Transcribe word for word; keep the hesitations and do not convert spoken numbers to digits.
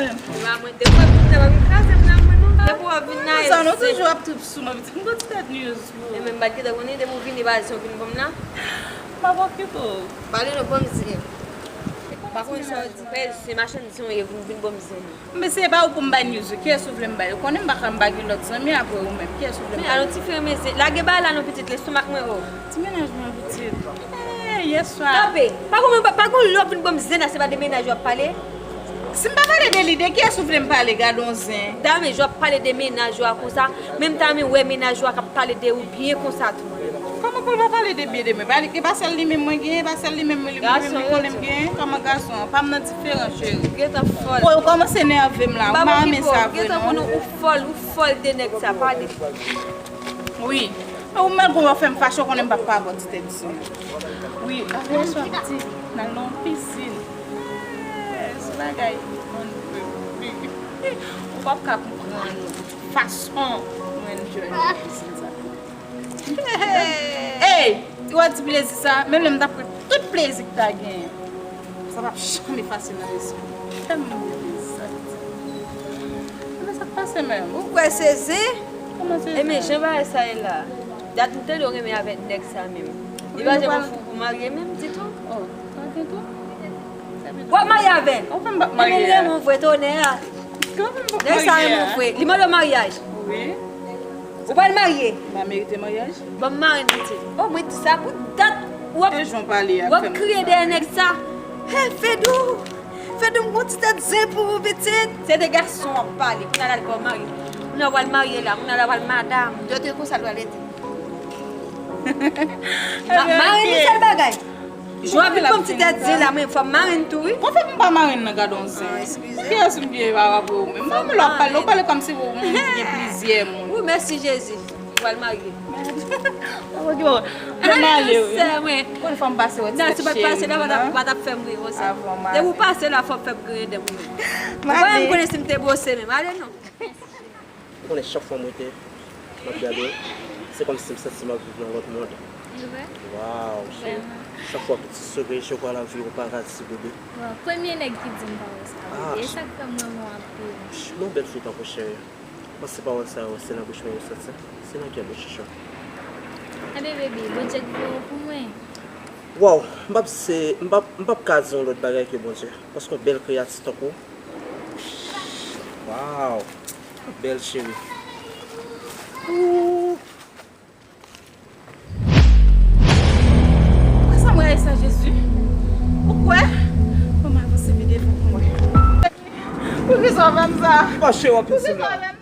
Mwen, depi w ap vin la, w ap vin kraze m nan, mwen, non. Depi w ap vin la, sa, nou toujou ap trip sou mwen, pitit. M gon ti tèt nyez, bro. E menm, m pa t gentan konnen, depi w vini, pa di w vin ban m la. M ap okipe w. Pale non, ban m zen. Pa konn sa w di, pè, se machann zen w ye, vin, vin ban m zen. Men se pa ou pou m bay nyez, kiyès ou vle m bay? Ou konnen m pa ka m pa gen lòt zanmi apre ou menm. Kiyès ou vle m bay? Men alon ti fèmen zen. Lage bagay la non, pitit, lestomak mwen, o. Ti mennaj mwen, pitit. Eh, yèswa. Kanpe! Pa gon, pa, pa gon lè w ap vin ban m zen la, se pa de mennaj w ap pale? Si m pa pale de li, de kiyès ou vle m pale? Gad on zen. Ta renmen jan w ap pale de mennaj ou a konsa, men m ta renmen wè mennaj ou a k ap pale de ou byen konsa tou. Kòman pou l pa pale de byen de mwen? Pa li, e pa sèl li menm mwen genyen, e pa sèl li menm li, li, li konnen m genyen. Kòman gason an? Pa m nan diferan, cheri. Gentan fòl. Ou kòmanse nève m la, ou pa renmen sa vre non. Gentan konnen ou fòl, ou fòl de nèg sa, pale. Wi. Ou menm gon w ap fè m fache, ou konnen m p ap pa bò ti tèt di. Wi, avè swa piti, n al nan yon pisin. Eh, se bagay bon vre. Ou p ap ka konprann fason mwen enjoy nan pisin sa. Ey, ou wè ti plezi sa, menm lè m t ap pran tout plezi k ta genyen, sa p ap janm efase nan lespri m. Tèlman m gen plezi sa. Ebyen sa k pase menm? Ou kwè se zen? Kòman se zen? Ebyen jan bagay sa ye la. Dat m tande w renmen avèk nèg sa menm. Li pa janm fou pou marye menm ditou. Oh, pa ditou. W ap marye avè l? Ou fè m p ap marye. Ebyen li renmen w vre, tonè a. Kòman m p ap marye a? Nèg sa renmen w vre. Li mande w maryaj? Wi. Ou pral marye? M pa merite maryaj? Ban m marenn pitit. Oh, mwen di sa pou dat. W ap, w ap kriye dèyè nèg sa. Hey, Fedou! Fedou, m gon ti tèt zen pou ou, pitit. Se de gason w ap pale. Kounye a la, l pral marye. Kounye a, w pral marye la. Kounye a la, w pral madanm. Dòt konsa, l pral rete. Ma-, marenn li sèl bagay. Jwa vin kòm ti tèt zen la, men fò m marenn tou, wi. Konfèt m pa marenn nan, gad on zen. Ah, eskize. Kiyès m gen pa rapò ou menm? Mwen, lè w ap pale, w pale kòmsi ou moun ki gen plizyè moun. Wi, mèsi Jezi. W al marye. Mwen ale, wi. Sè mwen. Konn fò m pase wè ti tèt cheri m nan. Non, si w pa t pase la, w pa t ap fè m ri konsa. Depi w pase la, fò w fè m griyen dan m wi. Ou pa menm konnen si m te bwose menm. Ale non. Ou konnen chak fwa m rete, m ap gade w, se kòmsi m santi m ap viv nan lòt mond. Li vre? Waw, cheri. Vrèman. Chak fwa pou ti souri, je vois la vie au paradis, bebe. Waw, premye nèg ki di m pawòl sa a, bebe. E sa k fè m renmen w anpil. Yon bèl fi tankou w, cheri. Panse pawòl sa yo, se nan bouch mwen yo soti. Se nan kè m yo chichon. Enben, bebe, Bondye k voye w pou mwen. Waw, m p ap se, m p ap, m p ap ka di yon lòt bagay ke Bondye. Paske yon bèl kreyati tankou w. Waw. Bèl cheri. Ooh. Ou kwè sa m rayi sa, Jezi? Ou kwè? Bon, m avanse pi devan pou mwen. Poukisa w fè m sa? Poukisa w fè m sa?